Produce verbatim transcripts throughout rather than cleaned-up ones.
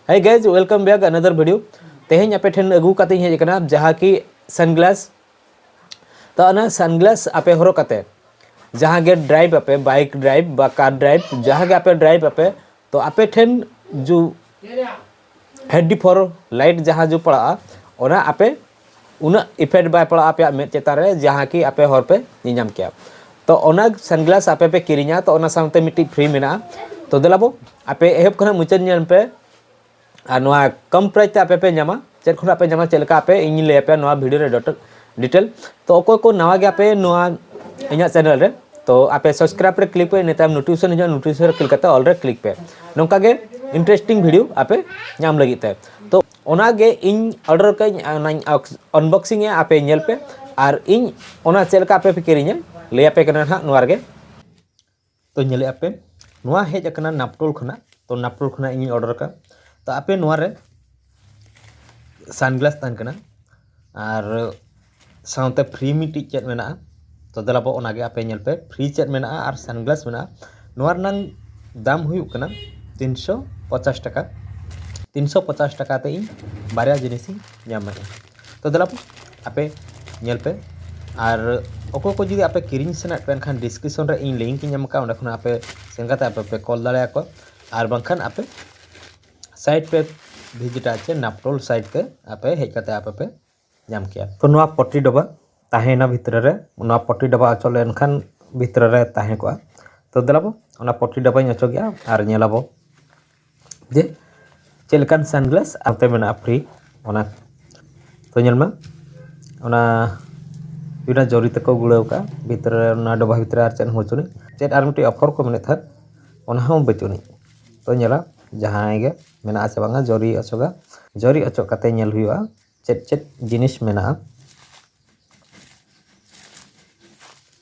Hey guys, welcome back another video. ᱛᱮᱦᱮᱧ ᱟᱯᱮ ᱴᱷᱮᱱ ᱟᱹᱜᱩ ᱠᱟᱛᱮᱧ ᱦᱮᱡ ᱟᱠᱟᱱᱟ ᱡᱟᱦᱟᱸ ᱠᱤ ᱥᱟᱱᱜᱞᱟᱥ᱾ ᱛᱚ ᱚᱱᱟ ᱥᱟᱱᱜᱞᱟᱥ ᱟᱯᱮ ᱦᱚᱨᱚᱜ ᱠᱟᱛᱮ ᱡᱟᱦᱟᱸ ᱜᱮ ᱰᱨᱟᱭᱤᱵᱷ ᱟᱯᱮ, ᱵᱟᱭᱤᱠ ᱰᱨᱟᱭᱤᱵᱷ ᱵᱟ ᱠᱟᱨ ᱰᱨᱟᱭᱤᱵᱷ, ᱡᱟᱦᱟᱸ ᱜᱮ ᱟᱯᱮ ᱰᱨᱟᱭᱤᱵᱷ ᱟᱯᱮ, ᱛᱚ ᱟᱯᱮ ᱴᱷᱮᱱ ᱡᱩ ᱦᱮᱰ ᱯᱷᱚᱨ ᱞᱟᱭᱤᱴ ᱡᱟᱦᱟᱸ ᱡᱩ ᱯᱟᱲᱟᱜᱼᱟ, ᱚᱱᱟ ᱟᱯᱮ ᱩᱱᱟᱹᱜ ᱤᱯᱷᱮᱠᱴ ᱵᱟᱭ ᱯᱟᱲᱟᱜᱼᱟ ᱟᱯᱮᱭᱟᱜ ᱢᱮᱫ ᱪᱮᱛᱟᱱ ᱨᱮ, ᱡᱟᱦᱟᱸ ᱠᱤ ᱟᱯᱮ ᱦᱚᱨ ᱯᱮ ᱧᱮᱧᱟᱢ ᱠᱮᱭᱟ᱾ ᱛᱚ ᱚᱱᱟ ᱥᱟᱱᱜᱞᱟᱥ ᱟᱯᱮ ᱯᱮ ᱠᱤᱨᱤᱧᱟ, ᱛᱚ ᱚᱱᱟ ᱥᱟᱶᱛᱮ ᱢᱤᱫᱴᱤᱡ ᱯᱷᱨᱤ ᱢᱮᱱᱟᱜᱼᱟ᱾ ᱛᱚ ᱫᱮᱞᱟᱵᱚ ᱟᱯᱮ ᱮᱦᱚᱵ ᱠᱷᱚᱱᱟᱜ ᱢᱩᱪᱟᱹᱫ ᱧᱮᱞ ᱯᱮ᱾ ᱟᱨ ᱱᱚᱣᱟ ᱠᱚᱢ ᱯᱨᱟᱭᱤᱥ ᱛᱮ ᱟᱯᱮ ᱯᱮ ᱧᱟᱢᱟ᱾ ᱪᱮᱫ ᱠᱷᱚᱱᱟᱜ ᱯᱮ ᱧᱟᱢᱟ, ᱪᱮᱫ ᱞᱮᱠᱟ ᱟᱯᱮ, ᱤᱧ ᱞᱟᱹᱭ ᱟᱯᱮᱭᱟ ᱱᱚᱣᱟ ᱵᱷᱤᱰᱤᱭᱳ ᱨᱮ ᱰᱤᱴᱮᱞ᱾ ᱛᱚ ᱚᱠᱚᱭ ᱠᱚ ᱱᱟᱣᱟ ᱜᱮᱭᱟ ᱯᱮ ᱱᱚᱣᱟ ᱤᱧᱟᱹᱜ ᱪᱮᱱᱮᱞ ᱨᱮ, ᱛᱚ ᱟᱯᱮ ᱥᱟᱵᱥᱠᱨᱟᱭᱤᱵ ᱨᱮ ᱠᱞᱤᱠ ᱯᱮ, ᱤᱱᱟᱹ ᱛᱟᱭᱚᱢ ᱱᱳᱴᱤᱯᱷᱤᱠᱮᱥᱚᱱ ᱦᱤᱡᱩᱜᱼᱟ, ᱱᱳᱴᱤᱯᱷᱤᱠᱮᱥᱚᱱ ᱨᱮ ᱠᱞᱤᱠ ᱠᱟᱛᱮ ᱚᱞ ᱨᱮ ᱠᱞᱤᱠ ᱯᱮ᱾ ᱱᱚᱝᱠᱟ ᱜᱮ ᱤᱱᱴᱟᱨᱮᱥᱴᱤᱝ ᱵᱷᱤᱰᱤᱭᱳ ᱟᱯᱮ ᱧᱟᱢ ᱞᱟᱹᱜᱤᱫ ᱛᱮ᱾ ᱛᱚ ᱚᱱᱟ ᱜᱮ ᱤᱧ ᱚᱰᱟᱨ ᱠᱟᱜ ᱟᱹᱧ, ᱚᱱᱟᱧ ᱟᱱᱵᱚᱠᱥᱤᱝ ᱮᱜᱼᱟ, ᱟᱯᱮ ᱧᱮᱞ ᱯᱮ᱾ ᱟᱨ ᱤᱧ ᱚᱱᱟ ᱪᱮᱫ ᱞᱮᱠᱟ ᱟᱯᱮ ᱯᱮ ᱠᱤᱨᱤᱧᱟ, ᱞᱟᱹᱭ ᱟᱯᱮ ᱠᱟᱱᱟ ᱱᱟᱦᱟᱜ ᱱᱚᱣᱟ ᱨᱮᱜᱮ᱾ ᱛᱚ ᱧᱮᱞᱮᱫ ᱟᱯᱮ, ᱱᱚᱣᱟ ᱦᱮᱡ ᱟᱠᱟᱱᱟ ᱱᱟᱯᱴᱳᱞ ᱠᱷᱚᱱᱟᱜ᱾ ᱛᱚ ᱱᱟᱯᱴᱳᱞ ᱠᱷᱚᱱᱟᱜ ᱤᱧ ᱚᱰᱟᱨ ᱟᱠᱟᱫ᱾ ᱛᱚ ᱟᱯᱮ ᱱᱚᱣᱟ ᱨᱮ ᱥᱟᱱᱜᱞᱟᱥ ᱛᱟᱦᱮᱱ ᱠᱟᱱᱟ ᱟᱨ ᱥᱟᱶᱛᱮ ᱯᱷᱨᱤ ᱢᱤᱫᱴᱤᱡ ᱪᱮᱫ ᱢᱮᱱᱟᱜᱼᱟ᱾ ᱛᱚ ᱫᱮᱞᱟ ᱵᱚ ᱚᱱᱟᱜᱮ ᱟᱯᱮ ᱧᱮᱞ ᱯᱮ, ᱯᱷᱨᱤ ᱪᱮᱫ ᱢᱮᱱᱟᱜᱼᱟ ᱟᱨ ᱥᱟᱱᱜᱞᱟᱥ ᱢᱮᱱᱟᱜᱼᱟ᱾ ᱱᱚᱣᱟ ᱨᱮᱱᱟᱝ ᱫᱟᱢ ᱦᱩᱭᱩᱜ ᱠᱟᱱᱟ ᱛᱤᱱᱥᱚ ᱯᱚᱪᱟᱥ ᱴᱟᱠᱟ᱾ ᱛᱤᱱᱥᱚ ᱯᱚᱪᱟᱥ ᱴᱟᱠᱟ ᱛᱮ ᱤᱧ ᱵᱟᱨᱭᱟ ᱡᱤᱱᱤᱥᱤᱧ ᱧᱟᱢᱮᱫᱼᱟ᱾ ᱛᱚ ᱫᱮᱞᱟ ᱵᱚ ᱟᱯᱮ ᱧᱮᱞ ᱯᱮ᱾ ᱟᱨ ᱚᱠᱚᱭ ᱠᱚ ᱡᱩᱫᱤ ᱟᱯᱮ ᱠᱤᱨᱤᱧ ᱥᱟᱱᱟᱭᱮᱫ ᱯᱮ ᱮᱱᱠᱷᱟᱱ ᱰᱤᱥᱠᱨᱤᱯᱥᱚᱱ ᱨᱮ ᱤᱧ ᱞᱤᱝᱠ ᱤᱧ ᱮᱢ ᱟᱠᱟᱫᱼᱟ, ᱚᱸᱰᱮ ᱠᱷᱚᱱᱟᱜ ᱟᱯᱮ ᱥᱮᱱ ᱠᱟᱛᱮ ᱟᱯᱮ ᱯᱮ ᱠᱚᱞ ᱫᱟᱲᱮᱭᱟᱠᱚᱣᱟ᱾ ᱟᱨ ᱵᱟᱝᱠᱷᱟᱱ ᱟᱯᱮ ᱥᱟᱭᱤᱴ ᱯᱮ ᱵᱷᱤᱡᱤᱴᱟ, ᱪᱮ ᱱᱟᱯᱴᱳᱞ ᱥᱟᱭᱤᱴ ᱛᱮ ᱟᱯᱮ ᱦᱮᱡ ᱠᱟᱛᱮ ᱟᱯᱮ ᱯᱮ ᱧᱟᱢ ᱠᱮᱭᱟ᱾ ᱛᱚ ᱱᱚᱣᱟ ᱯᱚᱴᱤ ᱰᱚᱵᱟ ᱛᱟᱦᱮᱸᱭᱮᱱᱟ ᱵᱷᱤᱛᱨᱤ ᱨᱮ, ᱱᱚᱣᱟ ᱯᱚᱴᱤ ᱰᱚᱵᱟ ᱚᱪᱚᱜ ᱞᱮᱱᱠᱷᱟᱱ ᱵᱷᱤᱛᱨᱤ ᱨᱮ ᱛᱟᱦᱮᱸ ᱠᱚᱜᱼᱟ᱾ ᱛᱚ ᱫᱮᱞᱟ ᱵᱚ ᱚᱱᱟ ᱯᱚᱴᱤ ᱰᱚᱵᱟᱧ ᱚᱪᱚᱜᱮᱜᱼᱟ ᱟᱨ ᱧᱮᱞᱟᱵᱚ ᱡᱮ ᱪᱮᱫ ᱞᱮᱠᱟᱱ ᱥᱟᱱᱜᱞᱟᱥ ᱟᱯᱮ ᱢᱮᱱᱟᱜᱼᱟ ᱯᱷᱨᱤ᱾ ᱚᱱᱟ ᱛᱚ ᱧᱮᱞ ᱢᱮ, ᱚᱱᱟ ᱚᱱᱟ ᱡᱚᱨᱤ ᱛᱮᱠᱚ ᱜᱩᱲᱟᱹᱣ ᱠᱟᱜᱼᱟ ᱵᱷᱤᱛᱨᱤ ᱨᱮ, ᱚᱱᱟ ᱰᱚᱵᱷᱟ ᱵᱷᱤᱛᱨᱤ ᱨᱮ ᱟᱨ ᱪᱮᱫ ᱦᱚᱸ ᱵᱟᱹᱪᱩᱜ ᱟᱹᱱᱤᱡ᱾ ᱪᱮᱫ ᱟᱨ ᱢᱤᱫᱴᱤᱡ ᱚᱯᱷᱟᱨ ᱠᱚ ᱢᱮᱱᱮᱫ ᱛᱟᱦᱮᱸᱫ, ᱚᱱᱟ ᱦᱚᱸ ᱵᱟᱹᱪᱩᱜ ᱟᱹᱱᱤᱡ᱾ ᱛᱚ ᱧᱮᱞᱟ ᱡᱟᱦᱟᱸᱭ ᱜᱮ ᱢᱮᱱᱟᱜᱼᱟ ᱥᱮ ᱵᱟᱝᱟ, ᱡᱚᱨᱤ ᱚᱪᱚᱜᱟ, ᱡᱚᱨᱤ ᱚᱪᱚᱜ ᱠᱟᱛᱮ ᱧᱮᱞ ᱦᱩᱭᱩᱜᱼᱟ ᱪᱮᱫ ᱪᱮᱫ ᱡᱤᱱᱤᱥ ᱢᱮᱱᱟᱜᱼᱟ᱾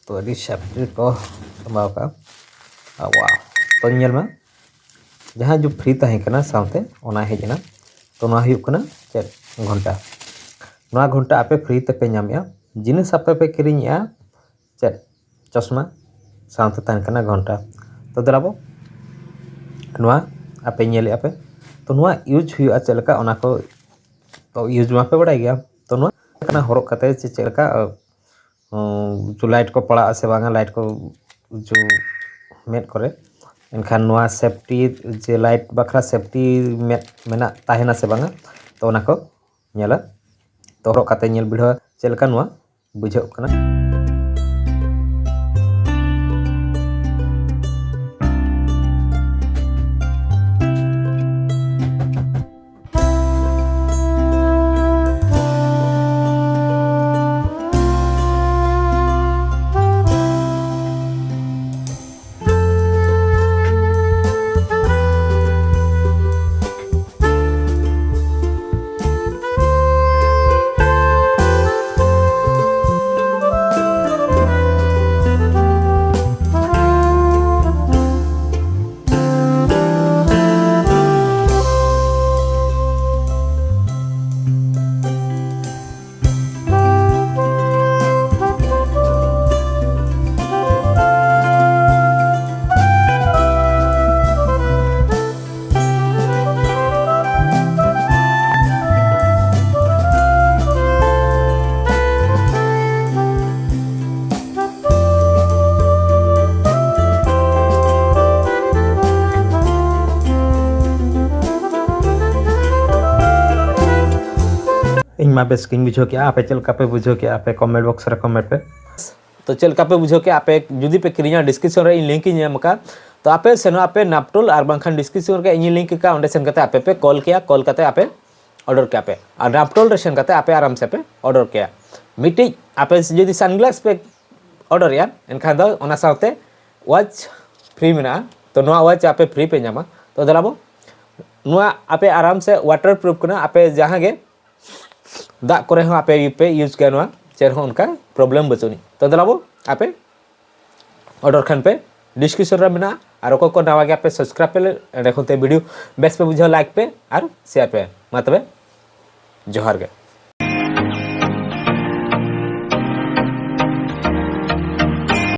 ᱛᱚ ᱟᱹᱰᱤ ᱥᱮᱯᱴᱤ ᱠᱚ ᱥᱟᱢᱵᱟᱣ ᱠᱟᱜᱼᱟ᱾ ᱟᱨ ᱣᱟ, ᱛᱚ ᱧᱮᱞ ᱢᱮ, ᱡᱟᱦᱟᱸ ᱡᱚ ᱯᱷᱨᱤ ᱛᱟᱦᱮᱸ ᱠᱟᱱᱟ ᱥᱟᱶᱛᱮ ᱚᱱᱟ ᱦᱮᱡ ᱮᱱᱟ᱾ ᱛᱚ ᱱᱚᱣᱟ ᱦᱩᱭᱩᱜ ᱠᱟᱱᱟ ᱪᱮᱫ? ᱜᱷᱚᱱᱴᱟ᱾ ᱱᱚᱣᱟ ᱜᱷᱚᱱᱴᱟ ᱟᱯᱮ ᱯᱷᱨᱤ ᱛᱮᱯᱮ ᱧᱟᱢᱮᱜᱼᱟ᱾ ᱡᱤᱱᱤᱥ ᱟᱯᱮ ᱯᱮ ᱠᱤᱨᱤᱧᱮᱜᱼᱟ ᱪᱮᱫ? ᱪᱚᱥᱢᱟ ᱥᱟᱶᱛᱮ ᱛᱟᱦᱮᱱ ᱠᱟᱱᱟ ᱜᱷᱚᱱᱴᱟ᱾ ᱛᱚ ᱫᱮᱞᱟ ᱵᱚ ᱱᱚᱣᱟ ᱟᱯᱮ ᱧᱮᱞᱮᱜᱼᱟ ᱯᱮ᱾ ᱛᱚ ᱛᱚ ᱱᱚᱣᱟ ᱤᱭᱩᱡᱽ ᱦᱩᱭᱩᱜᱼᱟ ᱪᱮᱫ ᱞᱮᱠᱟ, ᱚᱱᱟ ᱠᱚ ᱛᱚ ᱤᱭᱩᱡᱽ ᱢᱟᱯᱮ ᱵᱟᱲᱟᱭ ᱜᱮᱭᱟ᱾ ᱛᱚ ᱱᱚᱣᱟ ᱠᱟᱱᱟ ᱦᱚᱨᱚᱜ ᱠᱟᱛᱮ ᱪᱮ ᱪᱮᱫ ᱞᱮᱠᱟ ᱞᱟᱭᱤᱴ ᱠᱚ ᱯᱟᱲᱟᱜᱼᱟ ᱥᱮ ᱵᱟᱝᱟ, ᱞᱟᱭᱤᱴ ᱠᱚ ᱡᱩ ᱢᱮᱫ ᱠᱚᱨᱮ, ᱮᱱᱠᱷᱟᱱ ᱱᱚᱣᱟ ᱥᱮᱯᱴᱤ ᱡᱮ ᱞᱟᱭᱤᱴ ᱵᱟᱠᱷᱨᱟ ᱥᱮᱯᱴᱤ ᱢᱮᱫ ᱢᱮᱱᱟᱜ ᱛᱟᱦᱮᱱᱟ ᱥᱮ ᱵᱟᱝᱟ, ᱛᱚ ᱚᱱᱟ ᱠᱚ ᱧᱮᱞᱟ᱾ ᱛᱚ ᱦᱚᱨᱚᱜ ᱠᱟᱛᱮ ᱧᱮᱞ ᱵᱤᱰᱷᱟᱹᱣᱟ ᱪᱮᱫ ᱞᱮᱠᱟ ᱱᱚᱣᱟ ᱵᱩᱡᱷᱟᱹᱜ ᱠᱟᱱᱟ᱾ ᱤᱧ ᱢᱟ ᱵᱮᱥ ᱜᱤᱧ ᱵᱩᱡᱷᱟᱹᱣ ᱠᱮᱜᱼᱟ, ᱟᱯᱮ ᱪᱮᱫ ᱞᱮᱠᱟ ᱯᱮ ᱵᱩᱡᱷᱟᱹᱣ ᱠᱮᱜᱼᱟ? ᱟᱯᱮ ᱠᱚᱢᱮᱱᱴ ᱵᱚᱠᱥ ᱨᱮ ᱠᱚᱢᱮᱱᱴ ᱯᱮ᱾ ᱛᱚ ᱪᱮᱫ ᱞᱮᱠᱟ ᱯᱮ ᱵᱩᱡᱷᱟᱹᱣ ᱠᱮᱜᱼᱟ? ᱟᱯᱮ ᱡᱩᱫᱤ ᱯᱮ ᱠᱤᱨᱤᱧᱟ, ᱰᱤᱥᱠᱨᱤᱯᱥᱚᱱ ᱨᱮ ᱤᱧ ᱞᱤᱝᱠ ᱤᱧ ᱮᱢ ᱟᱠᱟᱫᱼᱟ᱾ ᱛᱚ ᱟᱯᱮ ᱥᱮᱱᱚᱜ ᱟᱯᱮ ᱱᱟᱯᱴᱳᱞ, ᱟᱨ ᱵᱟᱝᱠᱷᱟᱱ ᱰᱤᱥᱠᱨᱤᱯᱥᱚᱱ ᱨᱮ ᱤᱧᱤᱧ ᱞᱤᱝᱠ ᱟᱠᱟᱫᱼᱟ, ᱚᱸᱰᱮ ᱥᱮᱱ ᱠᱟᱛᱮ ᱟᱯᱮ ᱯᱮ ᱠᱚᱞ ᱠᱮᱭᱟ, ᱠᱚᱞ ᱠᱟᱛᱮ ᱟᱯᱮ ᱚᱰᱟᱨ ᱠᱮᱭᱟ ᱯᱮ᱾ ᱟᱨ ᱱᱟᱯᱴᱳᱞ ᱨᱮ ᱥᱮᱱ ᱠᱟᱛᱮ ᱟᱯᱮ ᱟᱨᱟᱢ ᱥᱮ ᱯᱮ ᱚᱰᱟᱨ ᱠᱮᱭᱟ᱾ ᱢᱤᱫᱴᱤᱡ ᱟᱯᱮ ᱡᱩᱫᱤ ᱥᱟᱱᱜᱞᱟᱥ ᱯᱮ ᱚᱰᱟᱨᱮᱜᱼᱟ, ᱮᱱᱠᱷᱟᱱ ᱫᱚ ᱚᱱᱟ ᱥᱟᱶᱛᱮ ᱣᱟᱪ ᱯᱷᱨᱤ ᱢᱮᱱᱟᱜᱼᱟ᱾ ᱛᱚ ᱱᱚᱣᱟ ᱣᱟᱪ ᱟᱯᱮ ᱯᱷᱨᱤ ᱯᱮ ᱧᱟᱢᱟ᱾ ᱛᱚ ᱫᱮᱞᱟ ᱵᱚ, ᱱᱚᱣᱟ ᱟᱯᱮ ᱟᱨᱟᱢ ᱥᱮ ᱣᱟᱴᱟᱨ ᱯᱨᱩᱯᱷ ᱠᱟᱱᱟ, ᱟᱯᱮ ᱡᱟᱦᱟᱸ ᱜᱮ ᱫᱟᱜ ᱠᱚᱨᱮ ᱦᱚᱸ ᱟᱯᱮ ᱯᱮ ᱤᱭᱩᱡᱽ ᱠᱮᱭᱟ ᱱᱚᱣᱟ, ᱪᱮᱫ ᱦᱚᱸ ᱚᱱᱠᱟ ᱯᱨᱚᱵᱞᱮᱢ ᱵᱟᱹᱪᱩᱜ ᱟᱹᱱᱤᱡ᱾ ᱛᱚ ᱫᱮᱞᱟ ᱵᱚ, ᱟᱯᱮ ᱚᱰᱟᱨ ᱠᱷᱟᱱ ᱯᱮ, ᱰᱤᱥᱠᱨᱤᱯᱥᱚᱱ ᱨᱮ ᱢᱮᱱᱟᱜᱼᱟ᱾ ᱟᱨ ᱚᱠᱚᱭ ᱠᱚ ᱱᱟᱣᱟ ᱜᱮᱭᱟ ᱯᱮ, ᱥᱟᱵᱥᱠᱨᱟᱭᱤᱵ ᱯᱮ, ᱮᱸᱰᱮ ᱠᱷᱚᱱ ᱛᱮ ᱵᱷᱤᱰᱤᱭᱳ ᱵᱮᱥ ᱯᱮ ᱵᱩᱡᱷᱟᱹᱣ, ᱞᱟᱭᱤᱠ ᱯᱮ ᱟᱨ ᱥᱮᱭᱟᱨ ᱯᱮ᱾ ᱢᱟ ᱛᱚᱵᱮ, ᱡᱚᱦᱟᱨ ᱜᱮ᱾